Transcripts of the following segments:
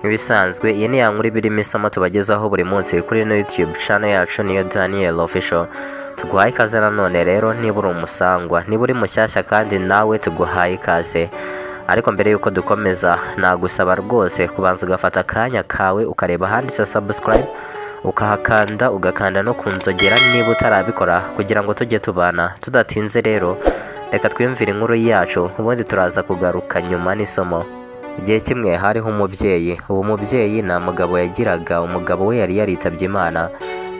Nk'ibisanzwe, iyi ni ya nkuru iba irimo isomo tubagezaho buri munsi kuri ino YouTube channel yacu, niyo Daniel Official. Tuguhaye ikaze nanone rero niba uri umusangwa, niba uri mushyashya kandi nawe tuguhaye ikaze. Ariko mbere y'uko dukomeza, nagusaba rwose kubanza ugafata akanya kawe ukareba ahanditse subscribe, ukahakanda, ugakanda no ku nzogera niba utarabikora, kugira ngo tujye tubana. Tudatinze rero, reka twiyumvire inkuru yacu, ubundi turaza kugaruka nyuma n'isomo. Igihe kimwe hariho umubyeyi. Uwo mubyeyi nta mugabo yagiraga, umugabo we yari yaritabye Imana.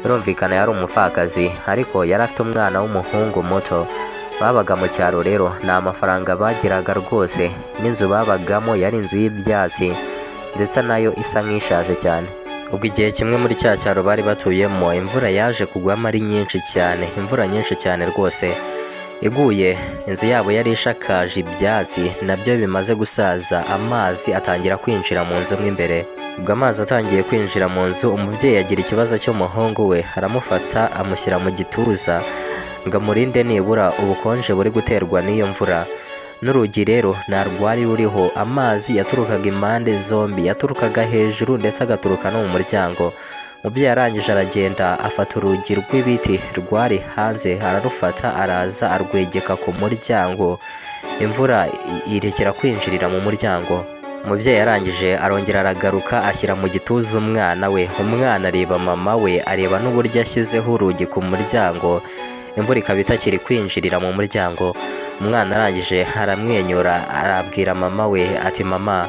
Birumvikana yari umupfakazi, ariko yari afite umwana w'umuhungu muto. Babaga mu cyaro rero, nta mafaranga bagiraga rwose, n'inzu babagamo yari inzu y'ibyatsi, ndetse nayo isa nk'ishaje cyane. Ubwo igihe kimwe muri cya cyaro bari batuyemo, imvura yaje kugwamo ari nyinshi cyane, imvura nyinshi cyane rwose. Iguye, inzu yabo yari ishakaje ibyatsi nabyo bimaze gusaza, amazi atangira kwinjira mu nzu mo imbere. Ubwo amazi atangiye kwinjira mu nzu, umubyeyi agira ikibazo cy'umuhungu we, aramufata amushyira mu gituza ngo amurinde nibura ubukonje buri guterwa n'iyo mvura. N'urugi rero nta rwari ruriho, amazi yaturukaga impande zombi, yaturukaga hejuru ndetse agaturuka no mu muryango. Umubyeyi arangije aragenda afata urugi rw'ibiti rwari hanze, ararufata araza arwegeka ku muryango, imvura irekera kwinjirira mu muryango. Umubyeyi arangije arongera aragaruka ashyira mu gituza umwana we. Umwana areba mama we, areba n'uburyo ashyizeho urugi ku muryango, imvura ikaba itakiri kwinjirira mu muryango. Umwana arangije aramwenyura, arabwira mama we ati: "Mama,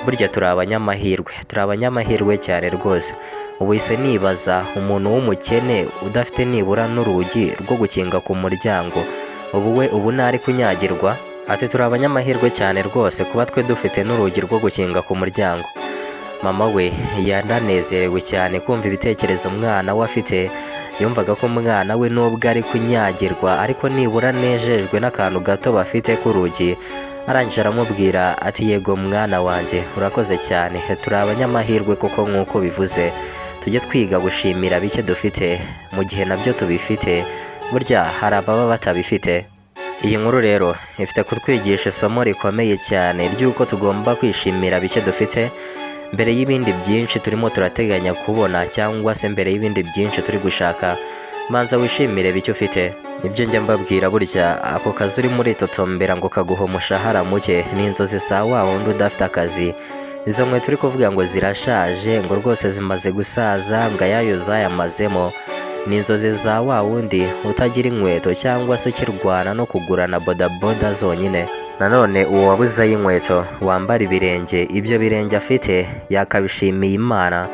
burya turi abanyamahirwe, turi abanyamahirwe cyane rwose. Ubu ise nibaza umuntu w'umukene udafite nibura n'urugi rwo gukinga ku muryango, ubu we ubu ntari kunyagirwa?" Ati: "Turi abanyamahirwe cyane rwose kuba twe dufite n'urugi rwo gukinga ku muryango." Mama we yananezerewe cyane kumva ibitekerezo umwana we afite. Yumvaga ko umwana we nubwo ari kunyagirwa, ariko nibura anejejwe n'akantu gato bafite k'urugi. Arangije aramubwira ati: "Yego mwana wanjye, urakoze cyane, turi abanyamahirwe kuko nk'uko bivuze. Tujye twiga gushimira bike dufite mu gihe nabyo tubifite, burya hari ababa batabifite." Iyi nkuru rero ifite kutwigisha isomo rikomeye cyane ry'uko tugomba kwishimira bike dufite mbere y'ibindi byinshi turimo turateganya kubona, cyangwa se mbere y'ibindi byinshi turi gushaka. Manza wishimire bike ufite. Nibyo njya mbabwira, burya ako kazi urimo uritotombera ngo kaguha umushahara muke ni inzozi za wa wundi udafite akazi. Izo nkweto uri kuvuga ngo zirashaje, ngo rwose zimaze gusaza, ngo ayayo zayamazemo, ni inzozi za wa wundi utagira inkweto cyangwa se ukirwana no kugura na bodaboda zonyine. Nanone uwo wabuzeyo inkweto wambara ibirenge, ibyo birenge afite yakabishimiye Imana,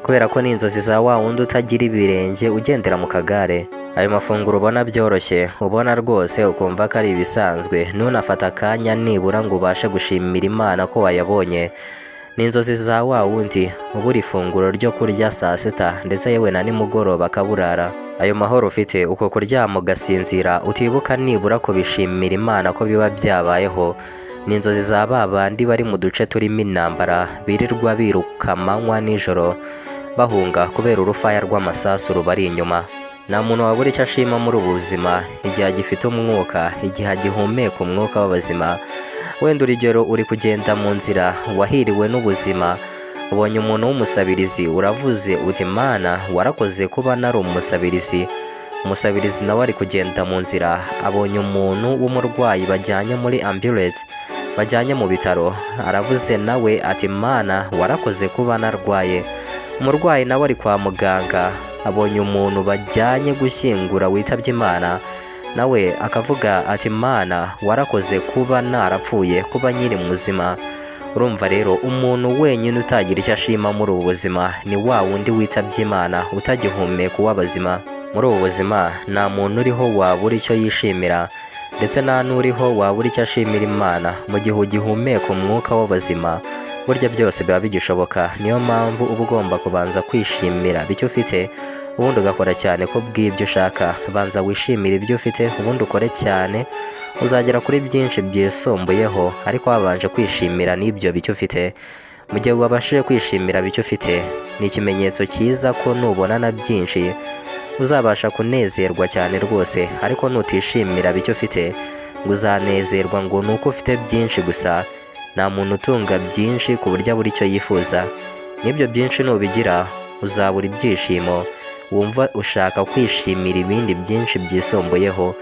kubera ko ni inzozi za wa wundi utagira ibirenge, ugendera mu kagare. Ayo mafunguro ubona byoroshye, ubona rwose ukumva ko ari ibisanzwe, ntunafate akanya nibura ngo ubashe gushimira Imana ko wayabonye, ni inzozi za wa wundi ubura ifunguro ryo kurya saa sita, ndetse yewe na nimugoroba akaburara. Ayo mahoro ufite, uko kuryama ugasinzira utibuka nibura kubishimira Imana ko biba byabayeho, ni inzozi za ba bandi bari mu duce turimo intambara, birirwa biruka amanywa nijoro bahunga kubera urufaya rw'amasasu rubari inyuma. Nta muntu wabura icyo ashima muri ubu buzima igihe agifite umwuka, igihe agihumeka umwuka w'abazima. Wenda urugero, uri kugenda mu nzira, wahiriwe n'ubuzima, ubonye umuntu w'umusabirizi, uravuze uti: "Mana, warakoze kuba nari umusabirizi." Umusabirizi nawe ari kugenda mu nzira, abonye umuntu w'umurwayi bajyanye muri ambulance, bajyanye mu bitaro, aravuze nawe ati: "Mana, warakoze kuba narwaye." Umurwayi nawe ari kwa muganga, abonye umuntu bajyanye gushyingura witabye Imana, nawe akavuga ati: "Mana, warakoze kuba narapfuye, kuba nkiri muzima." Urumva rero, umuntu wenyine utagira icyo ashima muri ubu buzima ni wa wundi witabye Imana, utagihumeka uw'abazima. Muri ubu buzima nta muntu uriho wabura icyo yishimira, ndetse nta n'uriho wabura icyo ashimira Imana. Mu gihe ugihumeka umwuka w'abazima, burya byose biba bigishoboka. Niyo mpamvu uba ugomba kubanza kwishimira bike ufite, ubundi ugakora cyane ko bw'ibyo ushaka. Banza wishimire ibyo ufite, ubundi ukore cyane, uzagera kuri byinshi byisumbuyeho, ariko wabanje kwishimira n'ibyo bike ufite. Mu gihe wabashije kwishimira bike ufite, ni ikimenyetso cyiza ko nubona na byinshi uzabasha kunezerwa cyane rwose. Ariko nutishimira bike ufite, ngo uzanezerwa ngo ni uko ufite byinshi gusa, nta muntu utunga byinshi ku buryo abura icyo yifuza. N'ibyo byinshi nubigira uzabura ibyishimo, wumva ushaka kwishimira ibindi byinshi byisumbuyeho.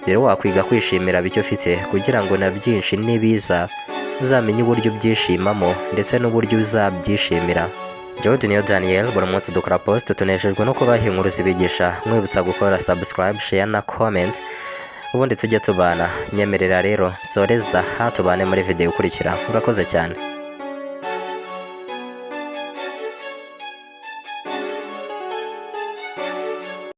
Rero wakwiga kwishimira bike ufite kugira ngo na byinshi nibiza uzamenye uburyo ubyishimamo ndetse n'uburyo uzabyishimira. Jody niyo Daniel, buri munsi dukora post, tunejejwe no kubaha inkuru zibigisha. Mwibutsa gukora subscribe, share na comment, ubundi tujye tubana. Nyemerera rero nsoreza aha, tubane muri video ikurikira. Murakoze cyane.